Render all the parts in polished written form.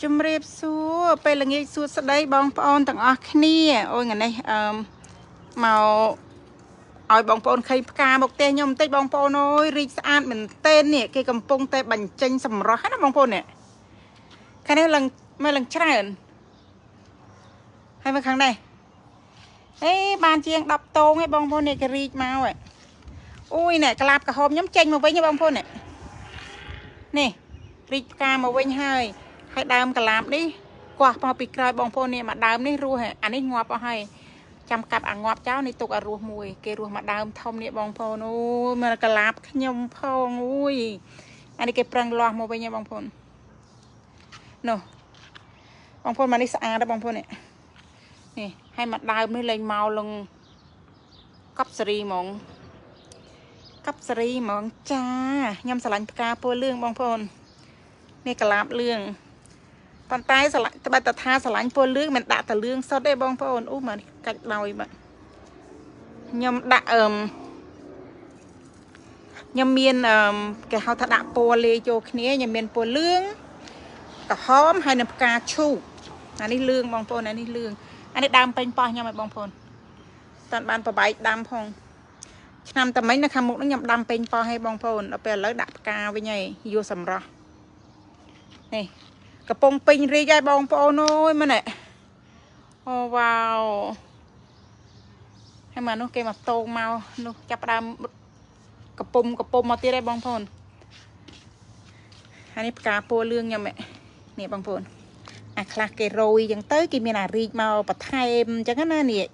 ជំរាបសួរពេលល្ងាចសួស្តីបងប្អូនទាំងអស់គ្នាអូយថ្ងៃនេះអឺមកឲ្យបងប្អូនឃើញផ្កាមកផ្ទះខ្ញុំបន្តិចបងប្អូនអើយរីកស្អាតមែនទែននេះគេកំពុងតែបញ្ចេញសម្រស់ណាបងប្អូននេះខាងនេះឡើងមកឡើងច្រើនហើយមកខាងនេះអេបានជាង10តងឯងបងប្អូននេះគេរីកមកអូយនេះក្លាបក្រហមខ្ញុំចេញមកវិញបងប្អូននេះនេះរីកផ្កាមកវិញហើយហើយដើមកលាបនេះគាស់មកពីក្រោយបងប្អូននេះមកដើមនេះរស់អានេះងាប់អស់ហើយចាំកាប់អាងាប់ចោលនេះទុកឲ្យរស់មួយគេរស់មកដើមធំនេះបងប្អូនអូយមកកលាបខ្ញុំផងអូយអានេះគេប្រឹងលាស់មកវិញហ៎បងប្អូននោះបងប្អូនមកនេះស្អាតបងប្អូននេះនេះហើយមកដើមនេះលែងមកលងកប់សេរីហ្មងកប់សេរីហ្មងចាខ្ញុំស្រឡាញ់ផ្កាពណ៌លឿងបងប្អូននេះកលាបលឿងប៉ុន្តែស្រឡាញ់ត្បិតតថាស្រឡាញ់ពណ៌លឿងមិនដាក់តែលឿងសុទ្ធទេបងប្អូនអូមកកាច់ដោយបាទខ្ញុំដាក់ខ្ញុំមានគេហៅថាដាក់ពណ៌លាយចូលគ្នាខ្ញុំមានពណ៌លឿងក្រហមហើយនិងផ្កាឈូកអានេះលឿងបងប្អូនអានេះលឿងអានេះដើមពេញប៉ោះខ្ញុំឲ្យបងប្អូនតាន់បានប្របែកដាំផងឆ្នាំតែមិញនៅខាងមុខហ្នឹងខ្ញុំដាំពេញប៉ោះឲ្យបងប្អូនដល់ពេលឥឡូវដាក់ផ្កាវិញហើយយកសម្រស់នេះកំពុងពេញរីកហើយបងប្អូនអើយមែនទេអូវ៉ាវហើយមកនោះគេមកតោងមកនោះចាប់ដើមកពុំកពុំមកទៀតហើយបងប្អូនហើយនេះផ្កាពណ៌លឿងខ្ញុំនេះបងប្អូនអាខ្លះគេរយអញ្ចឹងទៅគេមានអារីកមកបន្ថែមអញ្ចឹងណានេះ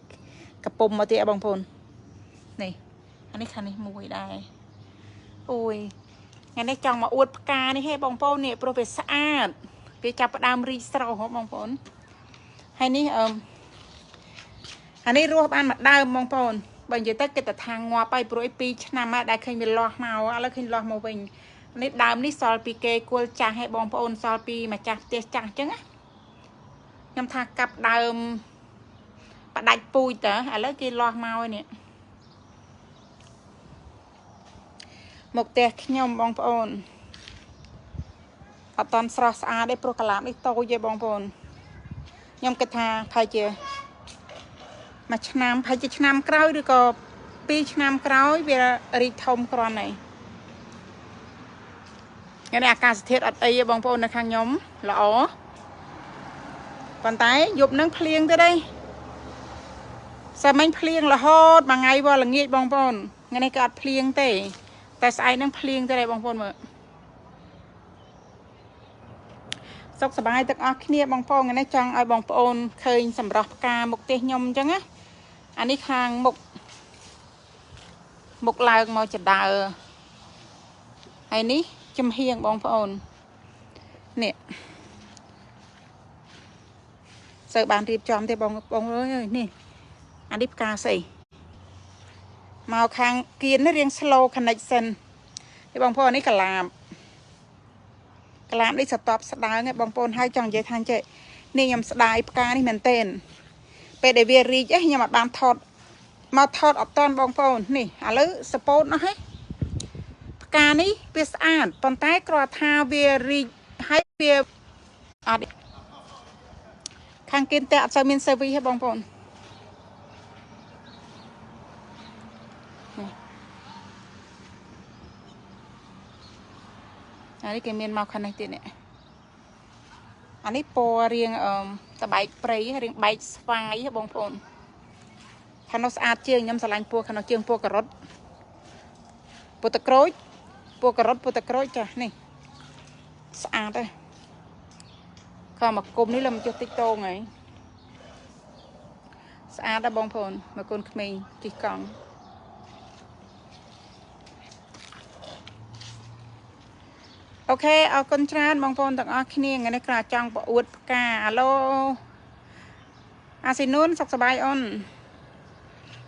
កពុំមកទៀតបងប្អូននេះអានេះខាងនេះមួយដែរអូយថ្ងៃនេះចង់មកអួតផ្កានេះហេបងប្អូននេះព្រោះវាស្អាតវាចាប់ផ្ដើមរីកស្រស់ហ៎បងប្អូនហើយនេះអានេះរស់បានមួយដើមបងប្អូនបើនិយាយទៅគេតែថាងាប់ហើយព្រោះឯ2ឆ្នាំហើយដែលឃើញវាលាស់មកឥឡូវឃើញលាស់មកវិញនេះដើមនេះសល់ពីគេគល់ចាស់ឲ្យបងប្អូនសល់ពីម្ចាស់ផ្ទះចាស់អញ្ចឹងណាខ្ញុំថាកាប់ដើមផ្ដាច់ពូជតើឥឡូវគេលាស់មកហើយនេះមកផ្ទះខ្ញុំបងប្អូនអត់តាន់ស្រស់ស្អាតទេព្រោះកលាបនេះតូចទេបងប្អូនខ្ញុំគិតថាប្រហែលជាមួយឆ្នាំប្រហែលជាឆ្នាំក្រោយឬក៏2ឆ្នាំក្រោយវារីកធំគ្រាន់ហើយថ្ងៃនេះអាកាសធាតុអត់អីទេបងប្អូននៅខាងខ្ញុំល្អប៉ុន្តែយប់នឹងភ្លៀងទៅទេសាមិញភ្លៀងរហូតមួយថ្ងៃវល់ល្ងាចបងប្អូនថ្ងៃនេះក៏អត់ភ្លៀងទេតែស្អែកនឹងភ្លៀងទៅទេបងប្អូនមើលសុខសប្បាយទាំងអស់គ្នាបងប្អូនថ្ងៃនេះចង់ឲ្យបងប្អូនឃើញសម្រស់ផ្កាមុខផ្ទះខ្ញុំអញ្ចឹងណាអានេះខាងមុខមុខឡើងមកចដើហើយនេះចំហៀងបងប្អូននេះសូវបានរៀបចំទេបងប្អូនអើយនេះអានេះផ្កាស្អីមកខាងគៀននេះរៀង slow connection នេះបងប្អូននេះកលាបកលាបនេះសតបស្ដើងឯងបងប្អូនហើយចង់និយាយថាចេះនេះខ្ញុំស្ដាយផ្កានេះមែនទែនពេលដែលវារីកឯងខ្ញុំអត់បានថតមកថតអត់តាន់បងប្អូននេះឥឡូវសពោតនោះហ៎ផ្កានេះវាស្អាតប៉ុន្តែគ្រាន់ថាវារីកហើយវាអត់ខាងគេតែអត់សូវមាន service ទេបងប្អូនអានេះគេមានមកខាងនេះទៀតនេះអានេះពណ៌រៀងតបែកព្រៃរៀងបែកស្វាយបងប្អូនខាងនោះស្អាតជាងខ្ញុំស្រឡាញ់ពណ៌ខាងនោះជាងពណ៌ការ៉ុតពណ៌តក្រូចពណ៌ការ៉ុតពណ៌តក្រូចចាស់នេះស្អាតទេខមកគុំនេះឡើងចុះតិចតងហើយស្អាតដែរបងប្អូនមកកូនក្មេងជិះកង់អូខេអរគុណច្រើនបងប្អូនទាំងអស់គ្នាថ្ងៃនេះក្រាចង់ប្រអួតផ្កាអាឡូអាស៊ីនួនសុខសប្បាយអូន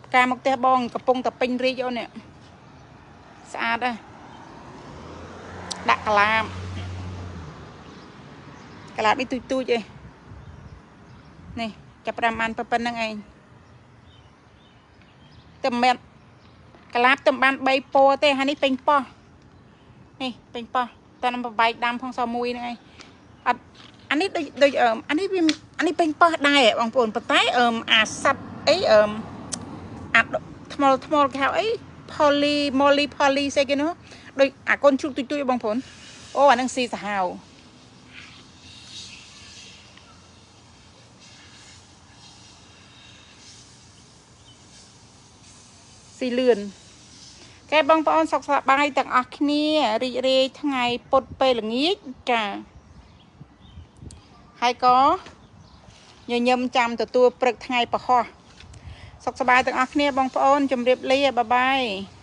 ផ្កាមកផ្ទះបងកំពុងតែពេញរីកអូននេះស្អាតហ៎ដាក់កលាបកលាបនេះទូចទូចឯងនេះចាប់ផ្ដើមបានប៉ុណ្្នឹងឯងតែមិនកលាបតែបាន3ពណ៌ទេហើយនេះពេញប៉ោះនេះពេញប៉ោះតែនំបបែកដាំផងសមួយហ្នឹងឯងអត់អា អានេះដូចដូចអានេះវាអានេះពេញប៉ោះដែរបងប្អូនប៉ុន្តែអឺអាសัตว์អីអឺអាថ្មល់ថ្មល់គេហៅអី poly molly poly ស្អីគេនោះដូចអាកូនជ្រូកទុយទុយបងប្អូនអូអានឹងស៊ីសាហាវស៊ីលឿនកែបងប្អូនសុខសប្បាយទាំងអស់គ្នារីករាយថ្ងៃពុតពេលល្ងាចចាហើយក៏ញញឹមចាំទទួលព្រឹកថ្ងៃពហោះសុខសប្បាយទាំងអស់គ្នាបងប្អូនជម្រាបលាបាយបាយ។